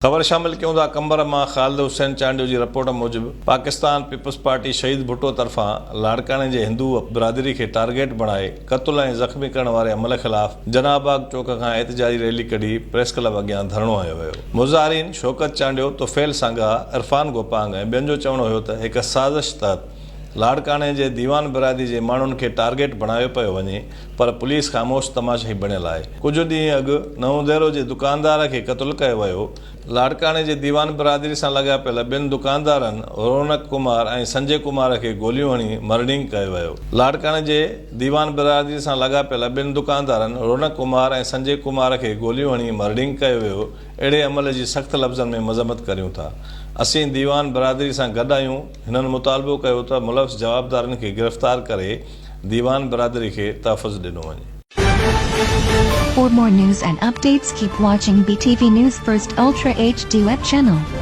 خبر شامل ڪيون ٿا قمبر مان خالد حسين چانڊيو جي رپورٽ موجب پاڪستان پيپلز پارٽي شهيد ڀٽو طرفان لاڙڪاڻي جي هندو برادري کي ٽارگيٽ بڻائي قتل ۽ زخمي ڪرڻ واري عمل خلاف جناح باغ چوڪ کان احتجاجي ريلي ڪڍي پريس ڪلب اڳيان ڌرڻو هنيو ويو. مظاهرين شوڪت چانڊيو، طفيل سانگاهه، عرفان گوپانگ ۽ ٻين جو چوڻ هيو ته هڪ سازش تحت لاڙڪاڻي جي ديوان برادري جي ماڻهن کي ٽارگيٽ بڻايو پيو وڃي پر پوليس خاموش تماشائي بڻيل آهي. ڪجهه ڏينهن اڳ نئون ديرو جي دڪاندار کي قتل ڪيو ويو. لاڙڪاڻي جي ديوان برادري سان لاڳاپيل ٻن دڪاندارن رونق ڪمار ۽ سنجي ڪمار کي گوليون هڻي مرڻينگ ڪيو ويو. لاڙڪاڻي جي ديوان برادري سان لاڳاپيل ٻن دڪاندارن رونق ڪمار ۽ سنجي ڪمار کي گوليون هڻي مرڻينگ ڪيو ويو. اهڙي عمل جي سخت لفظن ۾ مذمت ڪريون ٿا. اسين ديوان برادري سان گڏ آهيون. هنن مطالبو ڪيو ته ملوث جوابدارن کي گرفتار ڪري ديوان برادري کي تحفظ ڏنو وڃي. For more news and updates keep watching BTV News First Ultra HD web channel.